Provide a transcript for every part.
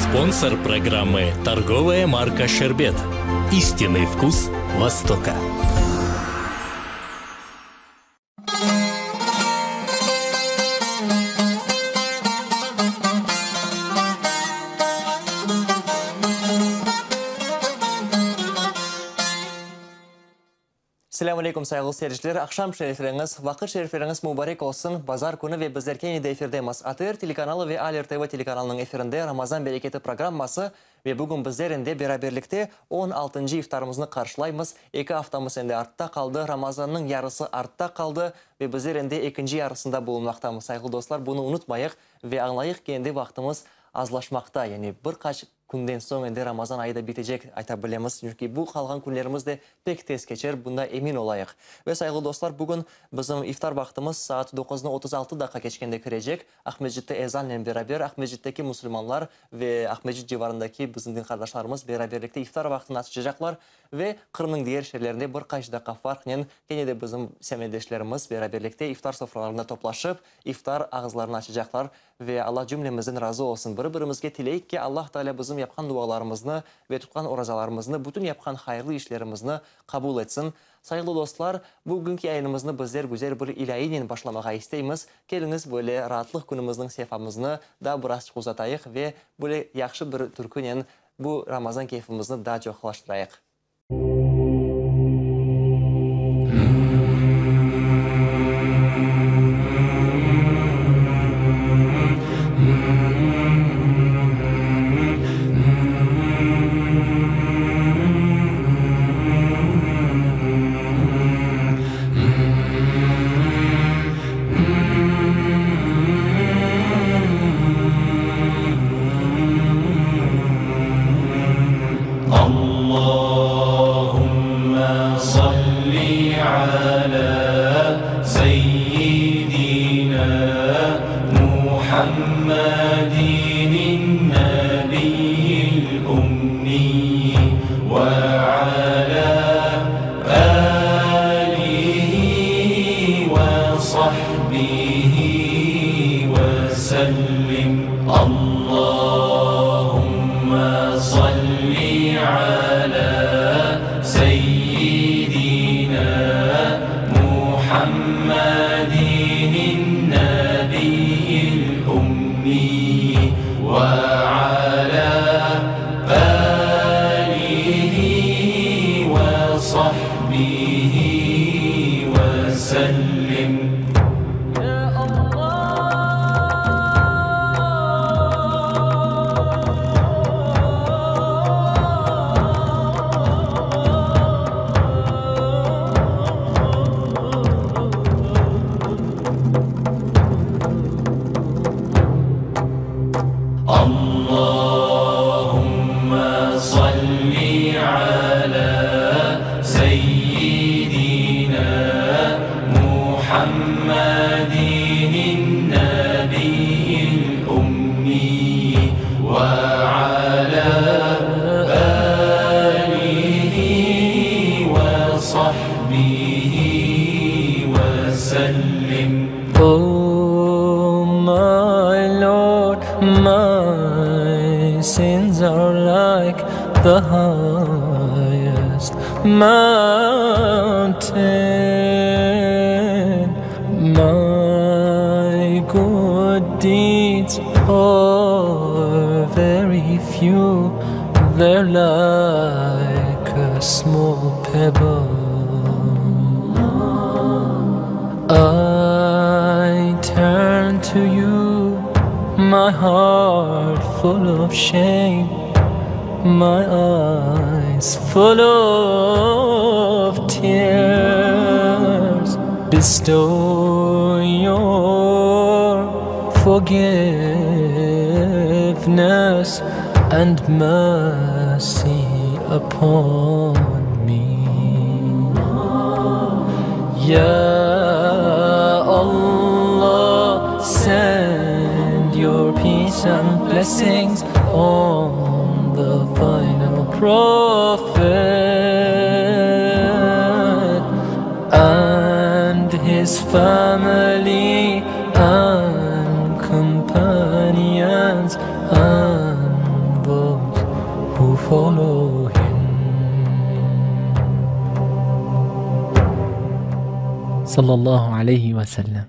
Спонсор программы торговая марка Шербет. Истинный вкус Востока. Selâm aleyküm, sayğılı seyirciler! Aqşam şerifleriñiz, vaqıt şerifleriñiz mubarek olsun! Bazar künü ve bizler kene de efirdemiz. ATR telekanalı ve Aler TV telekanalınıñ efirinde Ramazan bereketi programması ve bugün bizler endi beraberlikte on altıncı iftarımıznı qarşılaymız. Eki aftamız endi artta qaldı, Ramazannıñ yarısı artta qaldı ve bizler endi ekinci yarısında bulunmaqtamız. Sayğılı dostlar, bunı unutmayıq ve añlayıq ki, endi vaqtımız azlaşmaqta, yani bir qaç Künden soñ endi Ramazan ayı da bitecek, ayta bilemiz, çünki bu qalğan künlerimiz de pek tez keçer, bunda emin olayıq. Ve, sayğılı dostlar, bugün bizim iftar vaqtımız saat doquznı 36 daqqa keçkende kirecek. Aqmescitte ezannen beraber Aqmescitteki musulmanlar ve Aqmescit civarındaki bizim din qardaşlarımız beraberlikte iftar vaqtını açacaqlar ve Qırımnıñ diger şeerlerinde bir qaç daqqa farqnen kene de bizim semetdeşlerimiz beraberlikte iftar sofralarında toplaşıp, iftar ağızlarını açacaqlar. Ve Alla cümlemizden razı olsun. Biri-birimizge tileyik ki, Allah Taalâ bizim yapqan dualarımıznı ve tutqan orazalarımıznı, bütün yapqan hayırlı işlerimizni qabul etsin. Sayğılı dostlar, bugünki yayınımıznı bizler güzel bir ilâiynen başlamağa isteymiz. Keliñiz, böyle raatlıq künümizniñ sefamıznı daa birazçıq uzatayıq ve böyle yahşı bir türkünen bu Ramazan keyfimizni daa çoqlaştırayıq. O my Lord, my sins are like the highest mountain. My good deeds are very few, they're like a small pebble. I turn to you, my heart full of shame, my eyes full of tears. Bestow your forgiveness and mercy upon me. Ya Allah, send your peace and blessings on the final prophet and his family and companions and. Sallallahu aleyhi ve sellem.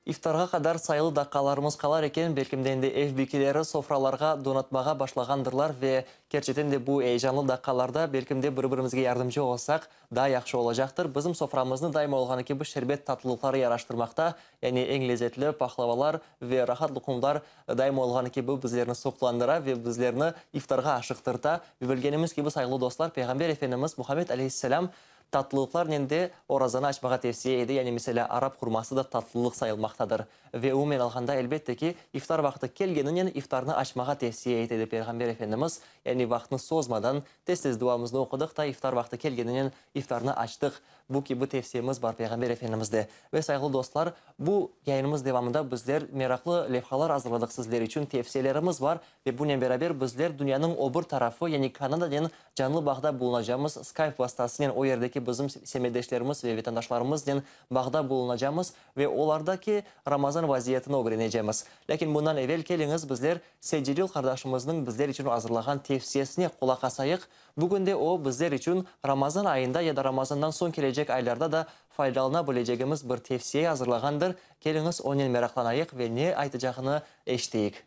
İftarğa qadar sayılı daqqalarımız qalar eken, belkim de endi ev bikeleri sofralarğa donatmağa başlağandırlar ve kerçekten de bu eyecanlı daqqalarda belkim de biri-birimizge yardımcı olsaq, daa yahşı olacaqtır. Bizim soframıznı daima olğanı kibi şerbet tatlılıqları yaraştırmaqta, yani eñ lezetli pahlavalar ve rahat luqumlar daima olğanı kibi bizlerni suqlandıra ve bizlerni iftarğa aşıqtırta. Ve bilgenimiz kibi, sayğılı dostlar, Peyğamber Efendimiz Muhammed aleyhisselâm Tatlılıqlarnen de orazanı açmağa tevsiye ede, yani meselâ, arap hurması da tatlılıq sayılmaqtadır. Ve umumen alğanda, elbette ki, iftar vaqtı kelgeninen iftarnı açmağa tevsiye ete edi Peyğamber Efendimiz, yani vaqtnı sozmadan, tez-tez duamıznı oqudıq ta iftar vaqtı kelgeninen iftarnı açtıq. Bu kibi tevsiyemiz bar Peyğamber Efendimizde. Ve sayğılı dostlar, bu yayınımız devamında bizler meraqlı levhalar azırladıq sizler içün, tevsiyelerimiz bar Ve bunen beraber bizler dünyanıñ o bir tarafı, yani Kanadanen canlı bağda bulunacamız, Skype vastasınen o yerdeki bizim semetdeşlerimiz ve vetandaşlarımıznen bağda bulunacamız ve olardaki Ramazan vaziyetini ögrenecemiz. Lâkin bundan evel keliñiz bizler Seytcelil qardaşımıznıñ bizler içün azırlağan tevsiyesine qulaq asayıq. Bugün de o bizler içün Ramazan ayında ya da Ramazandan soñ kelecek aylarda da faydalana bilecegimiz bir tevsiye azırlağandır. Keliñiz onen meraqlanayıq ve ne aytacağını eşiteyik.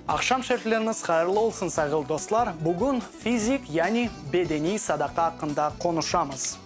Aqşam şerifleriñiz hayırlı olsun, sayğılı dostlar! Bugün fizik, yani bedeniy sadaqa aqqında qonuşamız.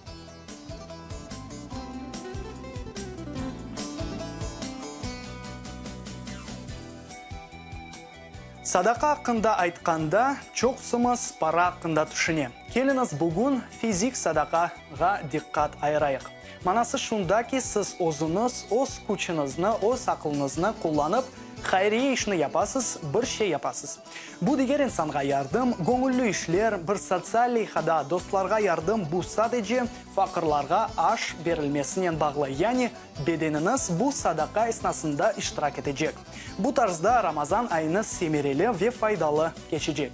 Sadaqa aqqında aytqanda, çoqusımız para aqqında tüşüne. Keliñiz, bugün fizik sadaqağa diqqat ayırayıq. Manası şunda ki, siz özüñiz, öz küçüñizni, öz aqlıñıznı qullanıp, hayriye işni yapasız, bir şey yapasız. Bu diger insanğa yardım, göñülli işler, bir sotsial leyhada dostlarğa yardım, bu sadece faqırlarğa aş berilmesinen bağlı, yani Bedeniñiz bu sadaqa esnasında iştirak etecek. Bu tarzda Ramazan ayıñız semereli ve faydalı keçecek.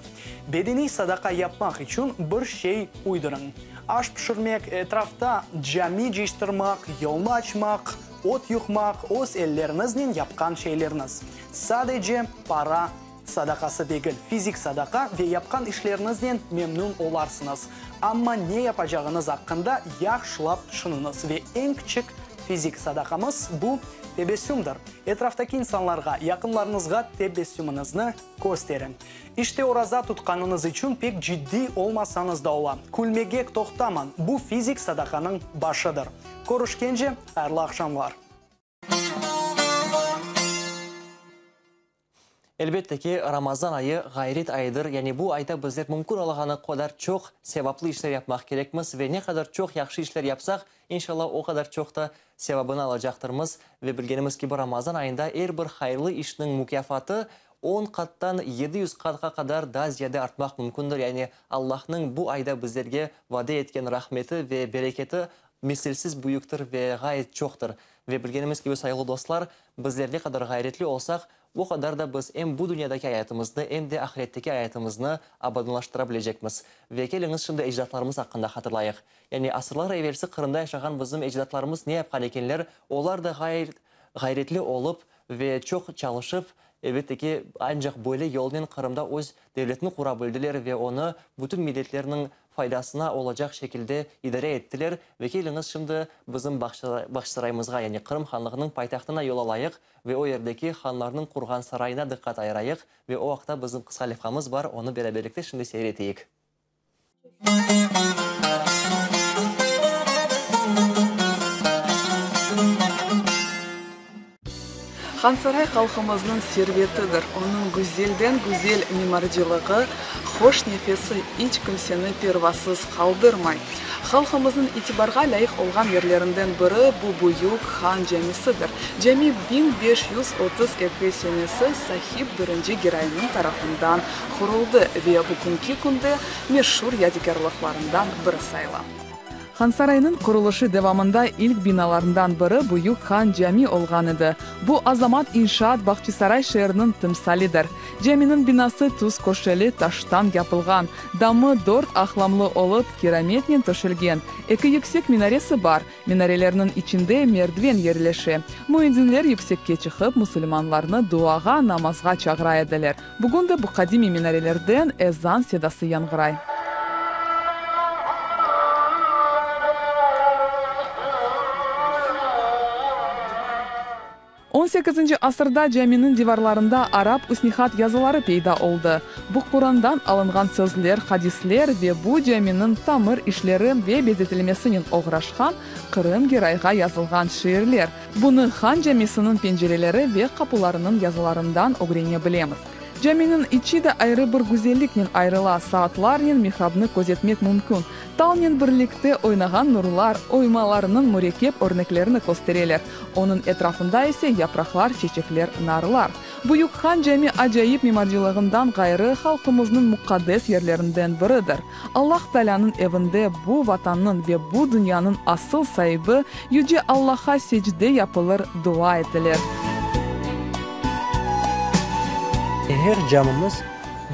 Bedeniy sadaqa yapmaq içün bir şey uydurıñ. Aş pişirmek, etrafta cami cıyıştırmaq, yolnı açmaq, ot yuqmaq, öz elleriñiznen yapqan şeylerniz. Sadece para sadaqası degil, fizik sadaqa ve yapqan işleriñiznen memnün olarsıñız. Amma ne yapacağıñız aqqında yahşılap tüşüniñiz ve eñ kiçik fizik sadaqamız, bu tebessümdir. Etraftaki insanlarğa, yaqınlarıñızğa tebessümiñizni kösteriñ. İşte oraza tutqanıñız içün pek ciddiy olmasañız da ola. Külmege toqtamañ, bu fizik sadaqanıñ başıdır. Körüşkence, hayırlı aqşamlar! Elbette ki, Ramazan ayı ğayret ayıdır, yani bu ayda bizler mümkün olğanı qadar çoq sevaplı işler yapmaq kerekmiz ve ne qadar çoq yahşı işler yapsaq, inşallah o qadar çoq da sevabını alacaqtırmız. Ve bilgenimiz kibi, Ramazan ayında er bir hayırlı işniñ mukâfatı on qattan 700 qatqa qadar daa ziyade artmaq mümkündir, yani Allahnıñ bu ayda bizlerge vade etken rahmeti ve bereketi misilsiz büyüktir ve ğayet çoqtır. Ve bilgenimiz kibi, sayğılı dostlar, bizler ne qadar ğayretli olsaq, o qadar da biz em bu dünyadaki ayatımıznı, em de ahiretteki ayatımıznı abadanlaştıra bilecekmiz. Ve keliñiz şimdi ecdatlarımız aqqında hatırlayıq. Yani asırlar evelsi Qırımda yaşağan bizim ecdatlarımız ne yapqan ekenler, olar da ğayet ğayretli olıp ve çoq çalışıp, elbette ki, ancaq böyle yolnen Qırımda öz devletini qura bildiler ve onı bütün milletlerniñ faydasına olacaq şekilde idare ettiler. Ve keliñiz şimdi bizim Bağçasaraymızğa, yani Qırım hanlığınıñ paytahtına yol alayıq ve o yerdeki hanlarnıñ qurğan sarayına diqqat ayırayıq ve o aqta bizim qısqa levhamız bar, onı beraberlikte şimdi seyir eteyik. Hansaray halqımıznıñ servetidir, onıñ güzelden-güzel mimarcılığı, hoş nefesi iç kimseni pervasız qaldırmay. Halqımıznıñ itibarğa lâyıq olğan yerlerinden biri bu büyük Han camisidir. Cami 1532 senesi Sahib birinci Giraynıñ tarafından quruldı ve bugünki künde meşur yadikârlıqlarından biri sayıla. Hansaraynıñ qurulışı devamında ilk binalarından biri Büyük Han Cami olğan edi. Bu azamat inşaat Bahçisaray şeeriniñ timsalidir. Caminiñ binası tüz köşeli taştan yapılğan, damı dört aqlamlı olıp, kirametnen töşelgen. Eki yüksek minaresi bar. Minarelerniñ içinde merdiven yerleşe. Müedzinler yüksekke çıqıp, musulmanlarnı duağa, namazğa çağıra ediler. Bugün de bu qadimiy minarelerden ezan sedası yañğıray. On sekizinci asırda caminiñ divarlarında arap üsnihat yazıları peyda oldı. Bu Qurandan alınğan sözler, hadisler ve bu caminiñ tamir işleri ve bezetilmesinen oğraşqan Qırım Gerayğa yazılğan şiirler. Bunı Han camisiniñ pencereleri ve qapularınıñ yazılarından ögrene bilemiz. Caminiñ içi de ayrı bir güzelliknen ayrıla, saatlarnen mihrabnı közetmek mümkün. Talnen birlikte oynağan nurlar, oymalarnıñ mürekkep örneklerini köstereler. Onıñ etrafında ise yapraqlar, çeçekler, narlar. Büyük Han cami acayip mimarcılığından ğayrı halqımıznıñ muqaddes yerlerinden biridir. Allah Taalânıñ evinde bu Vatannıñ ve bu dünyanıñ asıl saibi Yüce Allahqa secde yapılır, dua etilir. Her camimiz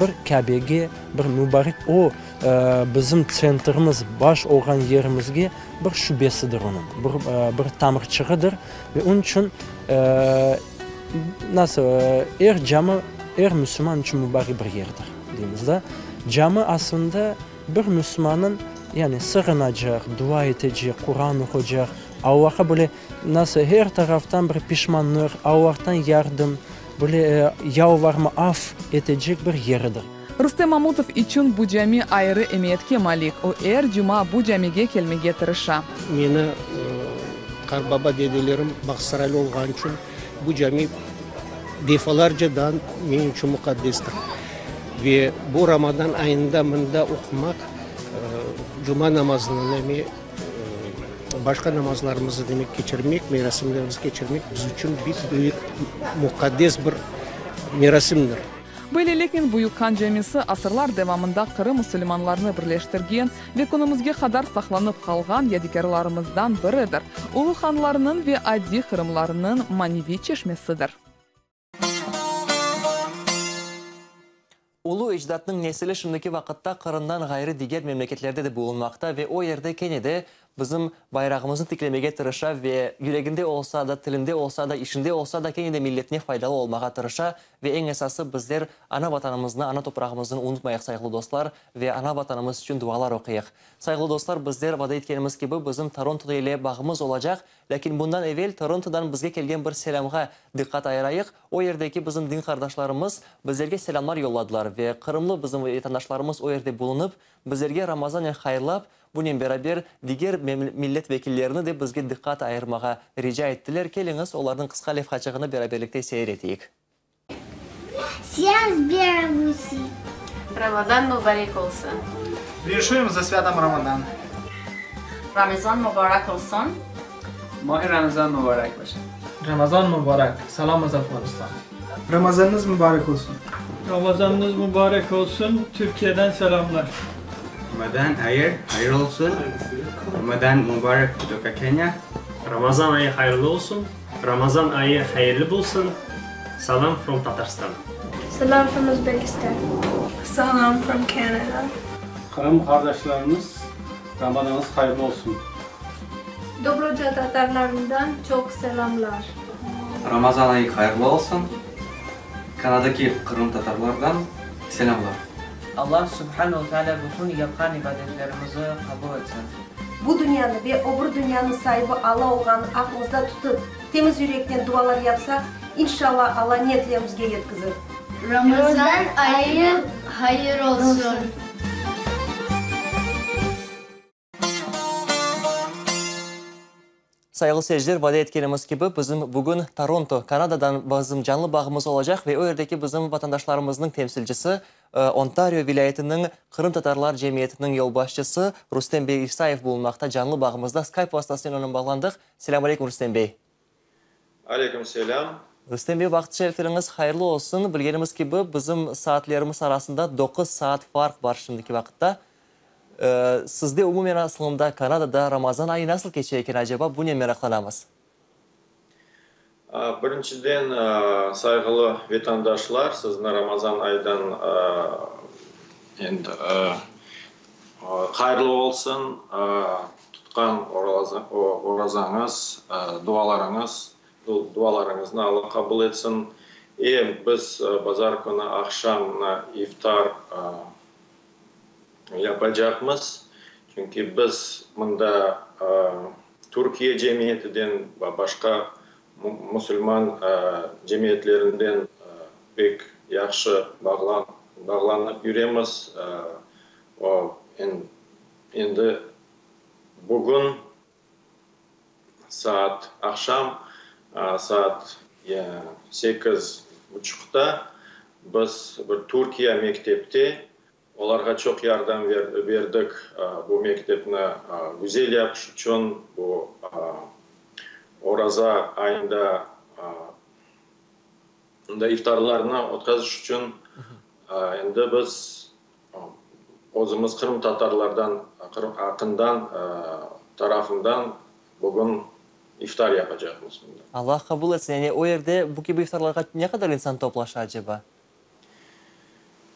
bir Kâbege, bir mübarek o bizim tsentrimiz, baş olğan yerimizge bir şübesidir onıñ, bir bir tamırçığıdır ve onıñ içün nasıl er cami er müslüman içün mübarek bir yerdir, deymiz da. Cami aslında bir müslümannıñ yani sığınacaq, dua etecek, Quran oqucaq, Allahqa böyle nasıl her taraftan bir pişmanlıq, Allahtan yardım, böyle yalvarma, af etecek bir yeridir. Rustem Mamutov içün bu cami ayrı emiyetke malik, o er cuma bu camige kelmege tırışa. Meni qarbaba-dedelerim Bağsaraylı olğanı içün bu cami defalarca daa menim içün muqaddestir. Ve bu Ramadan ayında mında oqumaq, cuma namazını nemi, başqa namazlarımızı demek keçirmek, merasimlerimizni keçirmek biz içün bik büyük muqaddes bir merasimdir. Böyleliknen, Büyük Han camisi asırlar devamında Qırım musulmanlarını birleştirgen ve künümizge qadar saqlanıp qalğan yadikârlarımızdan biridir, ulu hanlarnıñ ve adiy qırımlarnıñ maneviy çeşmesidir. Ulu ecdatnıñ nesili şimdiki vaqıtta Qırımdan ğayrı diger memleketlerde de bulunmaqta ve o yerde kene de bizim bayrağımıznı tiklemege tırışa ve yüreginde olsa da, tilinde olsa da, işinde olsa da kene de milletine faydalı olmağa tırışa ve eñ esası bizler ana Vatanımıznı, ana toprağımıznı unutmayıq, sayğılı dostlar, ve ana Vatanımız içün dualar oquyıq. Sayğılı dostlar, bizler vade etkenimiz kibi bizim Toronto ile bağımız olacaq. Lâkin bundan evel Torontodan bizge kelgen bir selâmğa diqqat ayırayıq. O yerdeki bizim din qardaşlarımız bizlerge selâmlar yolladılar ve qırımlı bizim vetandaşlarımız o yerde bulunıp, bizlerge Ramazanen hayırlap, bunen beraber diger millet vekillerini de bizge diqqat ayırmağa rica ettiler. Keliñiz, olarnıñ qısqa levhaçığını beraberlikte seyir eteyik. Seans berusi. Ramadan mübarek olsun! Vinşuyem ze svâtom Ramadan! Ramazan mübarek olsun! Mah-i Ramazan mübarek başe! Ramazan mübarek! Salam az Afğanistan! Ramazanıñız mübarek olsun! Ramazanıñız mübarek olsun! Türkiyeden selamlar! Ramadan ayı hayır olsun! Ramadan mübarek kutoka Kenya! Ramazan ayı hayırlı olsun! Ramazan ayı hayırlı bolsun! Salam from Tatarstan. Salam from Uzbekistan. Salam from Canada. Qırım qardaşlarımız Ramazanıñız hayırlı olsun! Dobruca tatarlarından çoq selamlar. Ramazan ayı hayırlı olsun! Kanadaki qırımtatarlardan selâmlar. Allah Subhane ve Teala bütün yapqan ibadetlerimizi qabul etsin. Bu dünyanı ve o bir dünyanıñ saibi Alla olğanını aqlımızda tutıp, temiz yürekten dualar yapsaq, inşalla Alla niyetlerimizge yetkizir. Ramazan ayı hayır olsun! Sayğılı seyirciler, vade etkenimiz kibi, bizim bugün Toronto, Kanadadan bizim canlı bağımız olacaq ve o yerdeki bizim vatandaşlarımıznıñ temsilcisi, Ontario vilâyetiniñ qırımtatarlar cemiyetiniñ yolbaşçısı Rustem bey İsayev bulunmaqta canlı bağımızda. Skype vastasınen onen bağlandıq. Selâm aleyküm, Rustem bey. Aleyküm selâm. Rustem bey, vaqıt şerifleriñiz hayırlı olsun. Bilgenimiz kibi, bizim saatlerimiz arasında doquz saat farq bar şimdiki vaqıtta. Sizde umumen asılında Kanadada Ramazan ayı nasıl keçe eken aceba, bunen meraqlanamız. Birinciden, sayğılı vetandaşlar, sizni Ramazan aydan endi hayırlı olsun, tutqan orazañız, dualarıñız, dualarıñıznı Alla qabul etsin. E, biz bazar künü aqşam iftar yapacaqmız, çünki biz mında Türkiye cemiyetiden ve başqa musulman cemiyetlerinden pek yahşı bağlanıp yüremiz. Endi bugün saat aqşam saat sekiz buçuqta biz bir Türkiye mektepte Olarğa çoq yardım berdik bu mektepni güzel yapış içün, bu oraza ayında mında iftarlarnı ötkaziş içün. Endi biz özümiz qırımtatarlardan, aqından tarafından bugün iftar yapacaqmız mında. Allah qabul etsin. Yani o yerde bu kibi iftarlarğa ne qadar insan toplaşa aceba?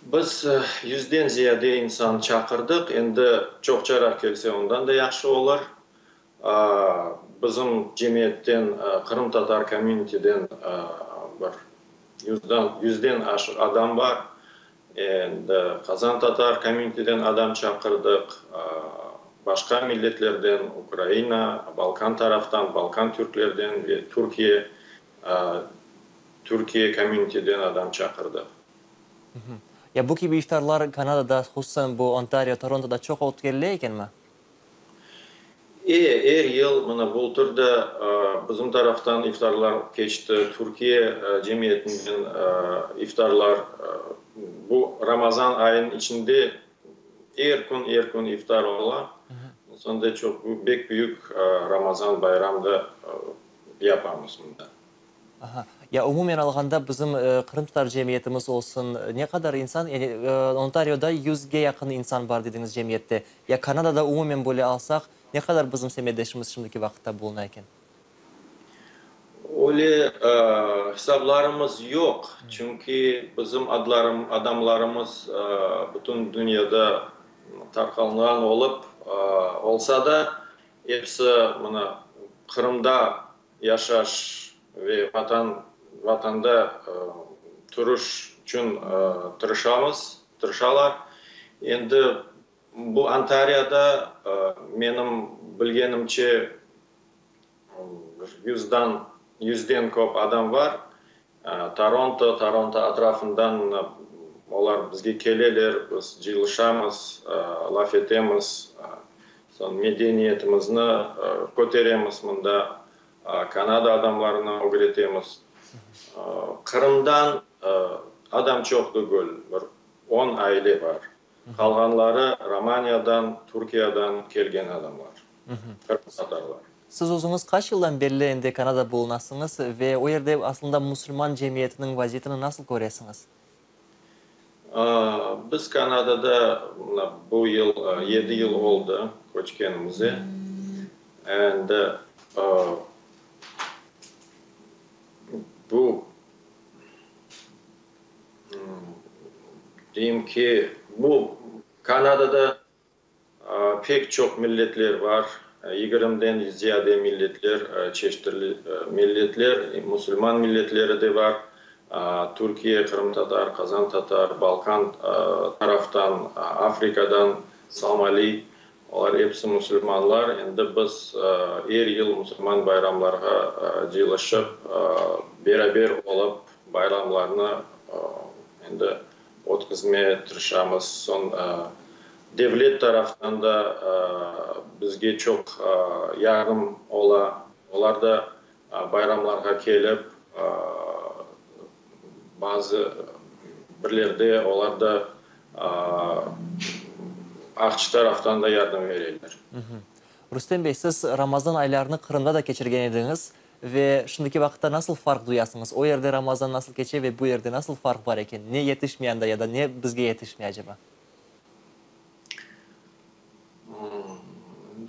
Biz yüzden ziyade insan çaqırdıq, endi çoqçaraq kelse ondan da yahşı olur. Bizim cemiyetten, qırımtatar communityden bir yüzden aşıq adam bar. Endi qazantatar communityden adam çaqırdıq, başqa milletlerden, Ukraina, Balkan taraftan, Balkan türklerden ve Türkiye Türkiye communityden adam çaqırdıq. Ya bu kibi iftarlar Kanadada, hususan bu Ontario, Torontoda çoq ötkerile ekenmi? E, er yıl, mına bultır da bizim taraftan iftarlar keçti, Türkiye cemiyetinden iftarlar. Bu Ramazan ayınıñ içinde er kün, er kün iftar ola. Soñda çoq, bek büyük Ramazan bayram da yapamız mında. Aha. Ya umumen alğanda bizim qırımtatar cemiyetimiz olsun, ne qadar insan, yani Ontarioda yüzge yaqın insan bar dediñiz cemiyette. Ya Kanadada umumen böyle alsaq, ne qadar bizim semetdeşimiz şimdiki vaqıtta buluna eken? Öyle hesaplarımız yoq, çünki bizim adlarım, adamlarımız bütün dünyada tarqalğan olıp, olsa da, episi mına Qırımda yaşaş ve Vatan, Vatanda turuş içün tırışamız, tırışalar. Endi bu Antariyada, menim bilgenimce, yüzdan, yüzden köp adam bar. Toronto, Toronto atrafından olar bizge keleler, biz cıyılışamız, laf etemiz, soñ medeniyetimizni köteremiz mında, Kanada adamlarına ögretemiz. Qırımdan adam çoq degil, bir on aile bar. Qalğanları Romaniyadan, Türkiyadan kelgen adamlar, qırımtatarlar. Siz özüñiz qaç yıldan berli endi Kanadada bulunasıñız ve o yerde aslında musulman cemiyetiniñ vaziyetini nasıl köresiñiz? Biz Kanadada mına bu yıl yedi yıl oldı köçkenimize. Endi bu Deyim ki, bu Kanadada pek çoq milletler bar, yigirimden ziyade milletler, çeşit milletler, musulman milletleri de bar, Türkiye, qırımtatar, qazantatar, Balkan taraftan, Afrikadan, Somali, olar episi musulmanlar. Endi biz er yıl musulman bayramlarğa cıyılışıp, beraber olıp, Bayramlarnı endi ötkizmeye tırışamız. Soñ devlet taraftan da bizge çoq yardım ola. Olar da bayramlarğa kelip, bazı birlerde olar da aqçı taraftan da yardım bereler. Rustem bey, siz Ramazan aylarını Qırımda da keçirgen ediñiz. Ve şimdiki vaqıtta nasıl farq duyasıñız? O yerde Ramazan nasıl keçe ve bu yerde nasıl farq bar eken? Ne yetişmey anda ya da ne bizge yetişmey aceba?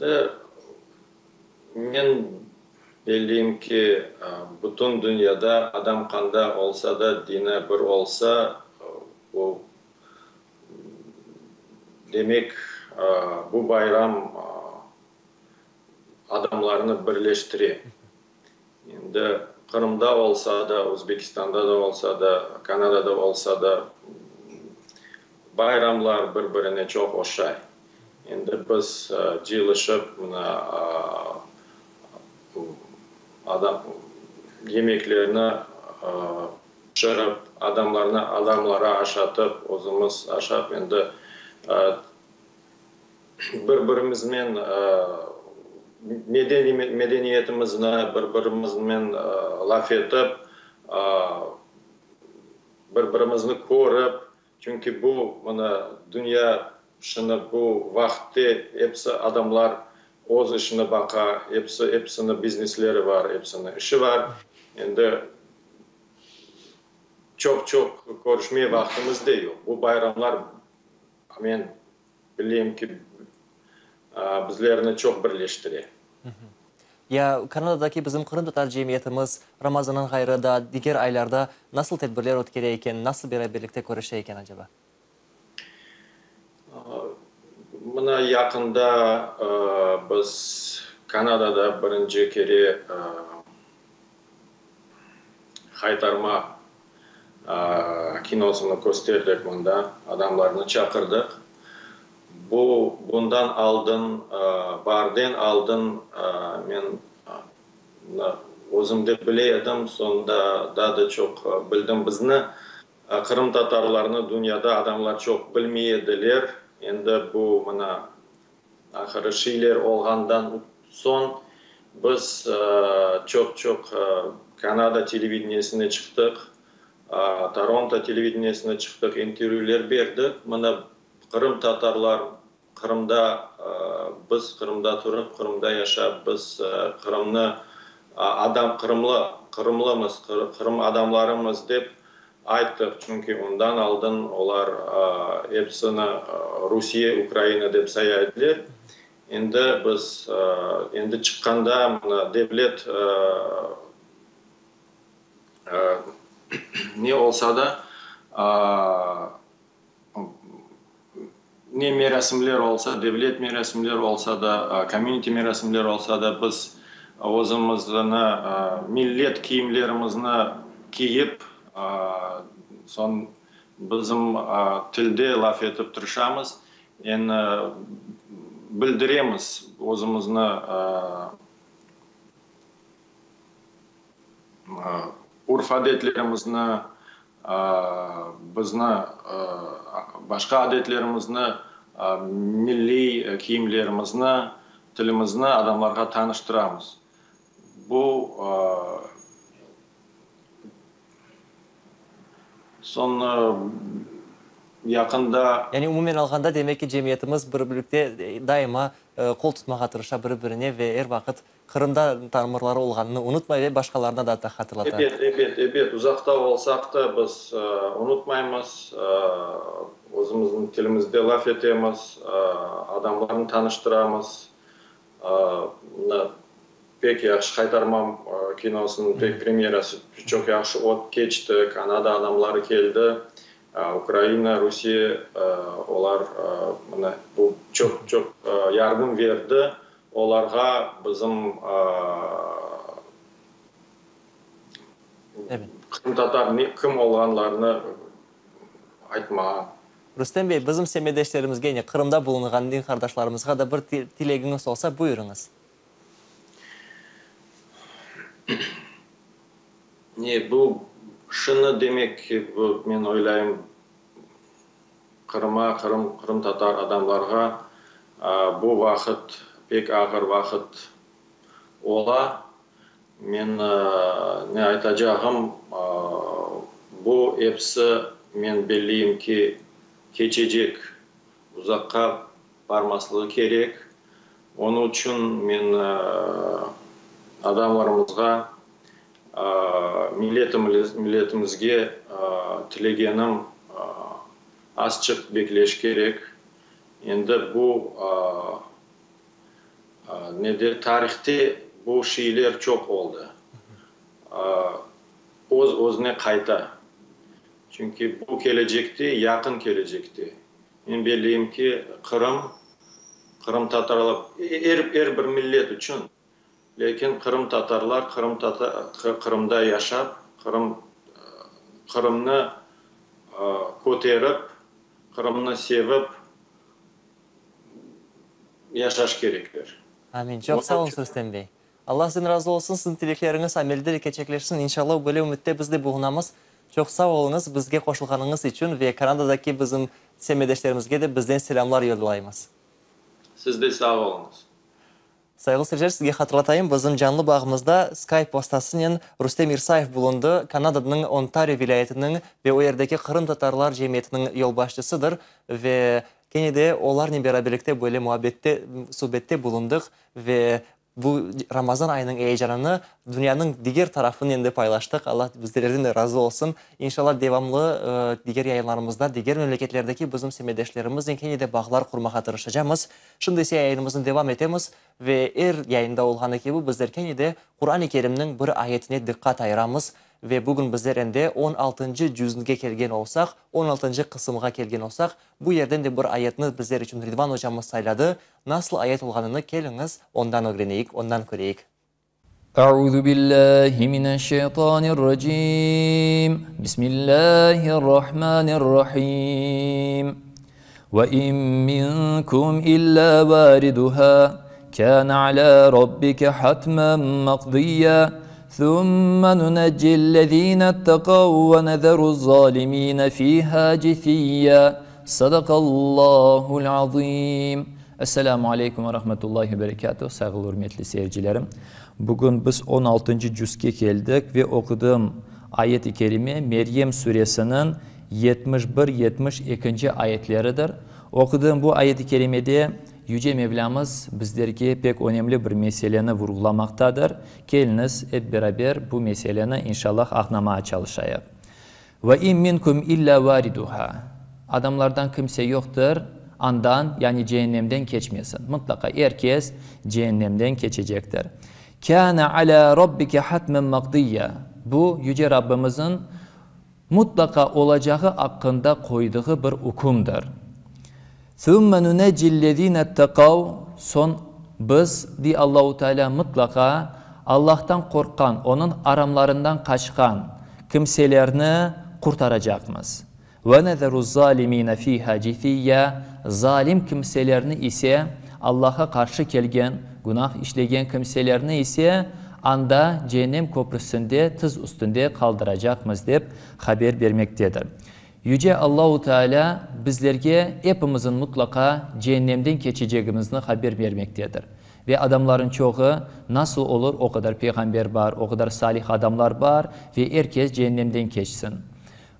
Endi men belleyim ki, bütün dünyada adam qanda olsa da, dini bir olsa, bu demek, bu bayram adamlarnı birleştire. Endi Qırımda olsa da, Özbekistanda da olsa da, Kanadada olsa da, bayramlar bir-birine çoq oşay. Endi biz cıyılışıp, mına, adam yemeklerni pişirip, adamlarnı adamlara aşatıp, özümiz aşap, endi bir-birimiznen medeniyetimizni bir-birimiznen laf etip, bir-birimizni körip, çünki bu, mına, dünya şimdi bu vaqıtte episi adamlar öz işini baqa, episi, episiniñ biznesleri bar, episiniñ işi bar. Endi çoq-çoq körüşmeye vaqtımız da yoq. Bu bayramlar, men Bileyim ki, bizlerni çoq birleştire. Ya Kanadadaki bizim qırımtatar cemiyetimiz Ramazandan ğayrı da diger aylarda nasıl tedbirler ötkere eken, nasıl beraberlikte körüşe eken aceba? Mına yaqında biz Kanadada birinci kere Haytarma kinosını kösterdik mında, adamlarnı çaqırdıq. Bu, bundan aldın, baarden aldın men özüm de bile edim, soñ da daa da çoq bildim. Bizni, qırımtatarlarnı dünyada adamlar çoq bilmey ediler. Endi bu mına Ahırı şeyler olğandan soñ biz çoq-çoq Kanada televideniyesine çıqtıq, Toronto televideniyesine çıqtıq, intervyüler berdik. Mına qırımtatarlar Qırımda, biz Qırımda turıp, Qırımda yaşap, biz Qırımnı adam, qırımlı, qırımlımız, Qırım adamlarımız dep Ayttıq, çünki ondan aldın olar episini Rusiye, Ukraina dep saya ediler. Endi biz, endi çıqqanda mına devlet ne olsa da, ne merasimler olsa, devlet merasimler olsa da, community merasimler olsa da, biz özümizni millet kiyimlerimizni kiyip, soñ bizim tilde laf etip tırışamız, yani bildiremiz özümizni Urf-adetlerimizni, bizni başqa adetlerimizni, milliy kiyimlerimizni, tilimizni adamlarğa tanıştıramız. Bu soñ yaqında. Yani umumen alğanda, demek ki, cemiyetimiz bir-birlikte daima qol tutmağa tırışa biri-birine ve er vaqıt Qırımda tamırları olğanını unutmay ve başqalarına da atta hatırlata. Ebet, ebet, ebet, uzaqta olsaq da biz unutmaymız, özümizniñ tilimizde laf etemiz, adamlarnı tanıştıramız. Mına, pek yahşı Haytarma kinosınıñ pek premyerası çoq yahşı keçti, Kanada adamları keldi, Ukraina, Rusiye, olar mına bu çoq, çoq yardım berdi. Olarğa bizim qırımtatar kim olğanlarını aytmağa. Rustem bey, bizim semetdeşlerimizge, yani Qırımda bulunğan din qardaşlarımızğa da bir tilegiñiz olsa, buyurıñız. Ne, bu, şunı demek ki, bu, men oylayım, Qırıma, Qırım, qırımtatar adamlarğa bu vaqıt pek ağır vaqıt ola. Men ne aytacağım, bu episi, men belleyim ki, keçecek, uzaqqa barmaslığı kerek. Onıñ içün men adamlarımızğa, milletimizge tilegenim, azçıq bekleş kerek. Endi bu. Nede tarihte bu şeyler çoq oldı. Öz özüne qayta. Çünki bu kelecekte, yaqın kelecekte, men belleyim ki, Qırım, qırımtatarlar, er er bir millet içün, lâkin qırımtatarlar Qırımda yaşap, Qırım Qırımnı köterip, Qırımnı sevip yaşaş kerekler. Amin. Çoq sağ oluñız, Rustem bey. Alla sizden razı olsun, siziñ tilekleriñiz amelde de kerçekleşsin, inşallah, böyle ümütte biz de bulunamız. Çoq sağ oluñız, bizge qoşulğanıñız içün ve Kanadadaki bizim semetdeşlerimizge de bizden selâmlar yollaymız. Siz de sağ oluñız. Sayğılı seyirciler, sizge hatırlatayım, bizim canlı bağımızda Skype vastasınen Rustem İrsayev bulundı, Kanadanıñ Ontario vilâyetiniñ ve o yerdeki qırımtatarlar cemiyetiniñ yolbaşçısıdır ve kene de olarnen beraberlikte böyle muabbette, subette bulundıq ve Bu Ramazan ayınıñ eyecanını dünyanıñ diger tarafınen de paylaştıq. Alla bizlerden de razı olsun. İnşalla devamlı diger yayınlarımızda diger memleketlerdeki bizim semetdeşlerimiznen kene de bağlar qurmağa tırışacamız. Şimdi ise yayınımıznı devam etemiz ve er yayında olğanı kibi bizler kene de Quran-ı Kerimniñ bir ayetine diqqat ayıramız. Ve bugün bizler endi on altıncı cüzge kelgen olsaq, on altıncı qısımğa kelgen olsaq, bu yerden de bir ayetni bizler içün Ridvan ocamız sayladı. Nasıl ayet olğanını keliñiz, ondan ögreneyik, ondan köreyik. Euzu billahi mineşşeytanirracim. Bismillahirrahmanirrahim. Ve in minkum illa variduha kana ala rabbike hatmen maqdiyya. Thumma nunecci'llezînettekav ve nezeruz-zâlimîne fîhâ cithiyya. Sadaqallahul azim. Esselamu aleykum ve rahmetullahi ve berekatuh, sayğılı ürmetli seyircilerim. Bugün biz on altıncı cüzge keldik ve oqudım ayet-i kerime Meryem suresiniñ 71, 72-nci ayetleridir. Oqudım bu ayet-i kerimede Yüce Mevlâmız bizlerge pek önemli bir meseleni vurğulamaqtadır. Keliñiz, ep beraber bu meseleni inşallah añlamağa çalışayıq. Ve in minkum illa variduha, adamlardan kimse yoqtır, andan, yani ceennemden keçmesin. Mıtlaqa er kes ceennemden keçecektir. Kâne alâ rabbike hatmen maqdiyya, bu, Yüce Rabbimizniñ mıtlaqa olacağı aqqında qoydığı bir ükümdir. Sümme nunecillezînettekav, soñ biz, dey Allahu Tealâ, mıtlaqa Allahtan qorqqan, Onıñ aramlarından qaçqan kimselerni qurtaracaqmız. Ve nezeruz-zâlimîne fîhâ cithiyya, zalim kimselerni ise, Allahqa qarşı kelgen, günah işlegen kimselerni ise, anda, Cehennem köprüsinde, tiz üstünde qaldıracaqmız, dep haber bermektedir. Yüce Allahu Tealâ bizlerge epimizin mutlaqa ceennemden keçecegimizni haber bermektedir. Ve adamların çoğı, nasıl olur, o qadar peyğamber bar, o qadar salih adamlar bar ve er kes ceennemden keçsin.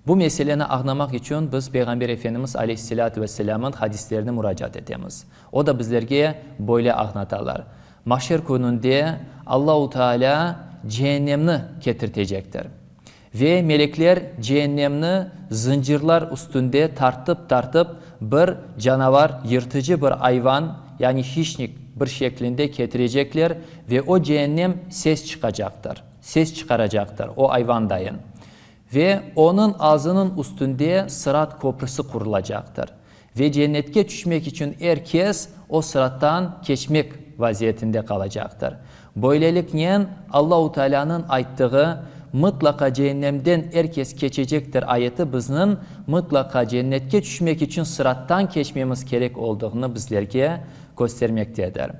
Bu meseleni añlamaq içün biz Peyğamber Efendimiz aleyhisselâtu vesselâmın hadislerine muracaat etemiz. O da bizlerge böyle añlatalar, Mahşer kününde Allahu Tealâ ceennemni ketirtecektir. Ve melekler ceennemni zıncırlar üstünde tartıp-tartıp bir canavar, yırtıcı bir ayvan, yani hişnik bir şeklinde ketirecekler ve o ceennem ses çıqacaqtır, ses çıqaracaqtır o ayvandayın. Ve onıñ ağzınıñ üstünde sırat köprüsi qurulacaqtır. Ve cennetke tüşmek içün er kes o sırattan keçmek vaziyetinde qalacaqtır. Böyleliknen, Allahu Tealânıñ ayttığı, Mıtlaqa ceennemden er kes keçecektir ayeti bizniñ mıtlaqa cennetke tüşmek içün sırattan keçmemiz kerek olduğını bizlerge köstermektedir.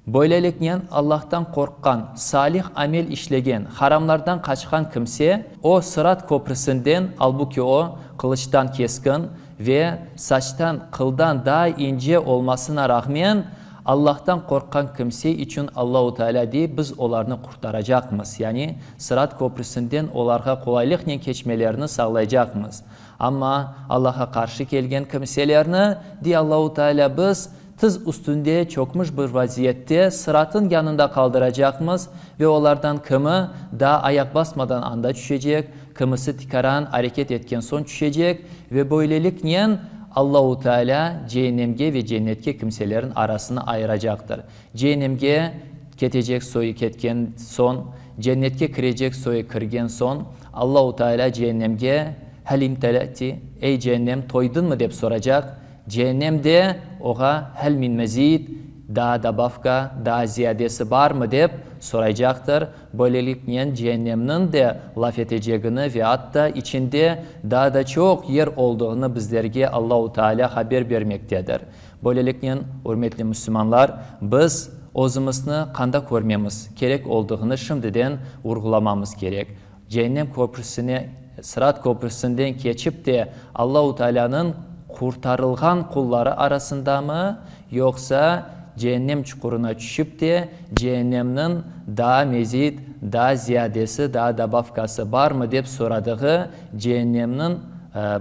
Böyleliknen, Allahtan qorqqan, salih amel işlegen, haramlardan qaçqan kimse, o Sırat köprüsinden, albuki o, qılıçtan keskin ve saçtan, qıldan daa ince olmasına rağmen, Allahtan qorqqan kimse içün Allahu Teala dey, biz olarnı qurtaracaqmız, yani Sırat köprüsinden olarğa qolaylıqnen keçmelerini sağlaycaqmız. Amma Allahqa qarşı kelgen kimselerni, dey Allahu Teala, biz, Tiz üstünde çökmüş bir vaziyette sıratın yanında qaldıracaqmız ve olardan kimi daa ayaq basmadan anda tüşecek, kimisi tikaran areket etken soñ tüşecek ve böyleliknen. Allahu Teala ceennemge ve cennetke kimselerin arasını ayıracaqtır. Ceennemge ketecek soyu ketken soñ, cennetke kirecek soyu kirgen soñ, Allahu Teala ceennemge, Hel imteleti, ey ceennem, toydunmı dep soracaq, Ceennem de oğa Hel min mezid, daa dobavka, daa ziyadesi barmı dep soraycaqtır. Böyleliknen ceennemniñ de laf etecegini ve atta içinde daa da çoq yer olduğını bizlerge Allahu Teala haber bermektedir. Böyleliknen, ürmetli müslümanlar, biz özümizni qanda körmemiz kerek olduğını şimdiden urğulamamız kerek. Ceennem köprüsine, Sırat köprüsinden keçip de Allahu Tealânıñ qurtarılğan qulları arasındamı, yoqsa ceennem çuqurına tüşip de ceennemniñ daa mezid, daa ziyadesi, daa dobavkası barmı dep soradığı ceennemniñ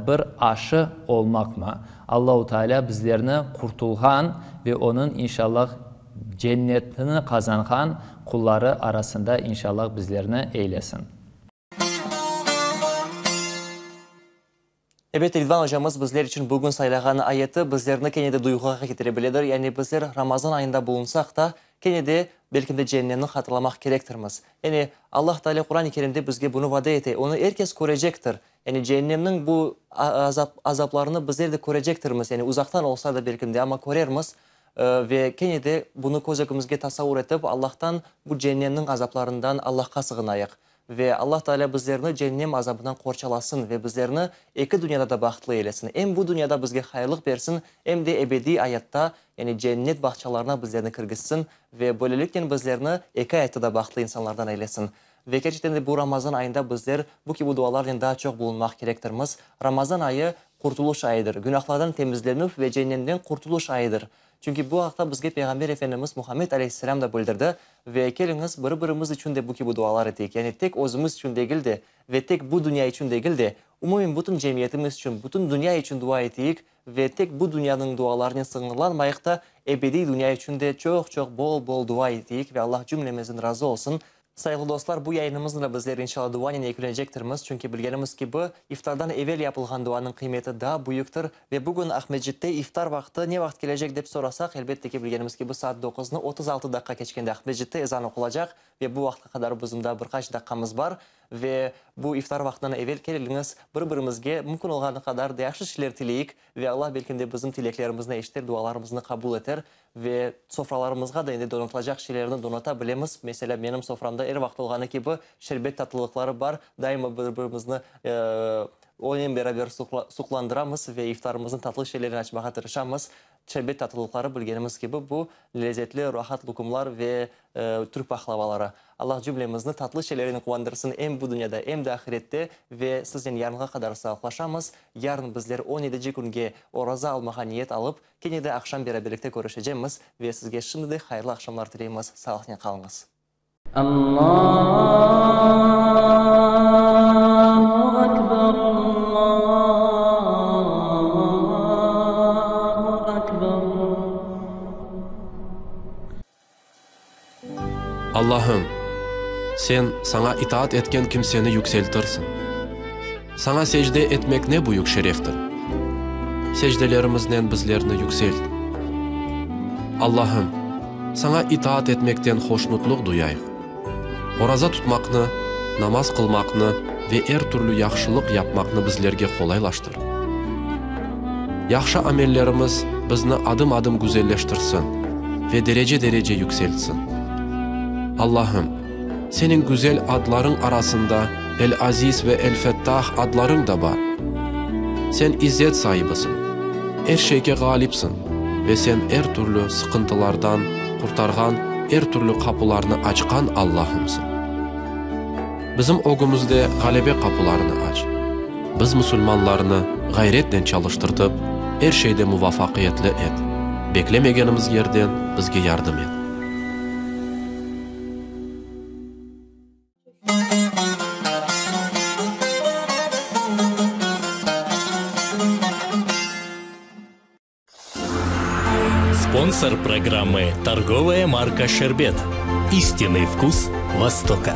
bir aşı olmaqmı? Allahu Teala bizlerni qurtulğan ve Onıñ inşallah Cennetini qazanğan qulları arasında inşallah bizlerni eylesin. Ebet, Ridvan ocamız bizler içün bugün saylağan ayeti bizlerni kene de duyğuğa ketire biledir. Yani bizler Ramazan ayında bulunsaq da, kene de, belkim de Cennemni hatırlamaq kerektirmiz. Yani Allah Teala Quran-ı Kerimde bizge bunı vade ete, onı er kes körecektir. Yani Cennemniñ bu azap, azaplarını bizler de körecektirmiz, yani uzaqtan olsa da belkim de, amma körermiz. Ve kene de bunı köz ögümizge tasavur etip, Allahtan bu Cennemniñ azaplarından Allahqa sığınayıq. Ve Allah Teala bizlerni Cennem azabından qorçalasın ve bizlerni eki dünyada da bahtlı eylesin. Em bu dünyada bizge hayırlıq bersin, em de ebediy ayatta, yani Cennet bağçalarına bizlerni kirgizsin ve böyleliknen bizlerni eki ayatta da bahtlı insanlardan eylesin. Ve kerçekten de bu Ramazan ayında bizler bu kibi dualarnen daa çoq bulunmaq kerektirmiz. Ramazan ayı, qurtuluş ayıdır, günahlardan temizlenüv ve Cennemden qurtuluş ayıdır. Çünki bu aqta bizge Peyğamber Efendimiz Muhammed aleyhisselâm da bildirdi. Ve keliñiz, biri-birimiz içün de bu kibi dualar eteyik. Yani tek özümiz içün degil de ve tek bu dünya içün degil de, umumen bütün cemiyetimiz içün, bütün dünya içün dua eteyik ve tek bu dünyanıñ dualarınen sıñırlanmayıq da, ebediy dünya içün de çoq-çoq bol-bol dua eteyik ve Allah cümlemizden razı olsun. Sayğılı dostlar, bu yayınımıznı da bizler inşallah duanen yekünlecektirmiz, çünki bilgenimiz kibi, iftardan evel yapılğan duanıñ qıymeti daa büyüktir. Ve bugün Aqmescitte iftar vaqtı ne vaqıt kelecek dep sorasaq, elbette ki, bilgenimiz kibi, saat doquznı 36 daqqa keçkende Aqmescitte ezan oqulacaq ve bu vaqıtqa qadar bizim daa bir qaç daqqamız bar. Ve bu iftar vaqtından evel keliñiz, bir-birimizge mümkün olğanı qadar yahşı şeyler tileyik ve Allah belki de bizim tileklerimizni eşiter, dualarımıznı qabul eter. Ve sofralarımızğa da endi donatılacaq şeylerni donata bilemiz. Meselâ, menim soframda er vaqıt olğanı kibi şerbet tatlılıqları bar. Daima bir-birimizni onen beraber suqlandıramız ve iftarımıznı tatlı şeylernen açmağa tırışamız. Şerbet tatlılıqları, bilgenimiz kibi, bu lezetli, rahat lukumlar ve türk pahlavaları. Allah cümlemizni tatlı şeylernen quvandırsın em bu dünyada, em de ahirette. Ve siznen yarınğa qadar sağlıqlaşamız. Yarın bizler on yedinci künge oraza almağa niyet alıp, Kene de aqşam beraberlikte körüşecemiz ve sizge şimdi de hayırlı aqşamlar tileymiz, sağlıqnen qalıñız. Allahu Ekber Allahu Ekber. Allahım, Sen Saña itaat etken kimseni yükseltirsiñ. Saña secde etmek ne büyük şereftir! Secdelerimiznen bizlerni yükselt. Allahım, Saña itaat etmekten hoşnutlıq duyayıq. Oraza tutmaqnı, namaz qılmaqnı ve er türlü yahşılıq yapmaqnı bizlerge qolaylaştır. Yahşı amellerimiz bizni adım-adım güzelleştirsin ve derece-derece yükseltsin. Allahım, Seniñ güzel adlarıñ arasında El-Aziz ve El-Fettah adlarıñ da bar. Sen izzet saibisiñ, er şeyge ğalipsiñ ve Sen er türlü sıqıntılardan qurtarğan, er türlü qapularnı açqan Allahımsıñ. Bizim ögümizde ğalebe qapularını aç. Biz musulmanlarnı ğayretnen çalıştırtıp, er şeyde muvafaqiyetli et. Beklemegenimiz yerden bizge yardım et. Спонсор программы «Торговая марка «Шербет». Истинный вкус Востока.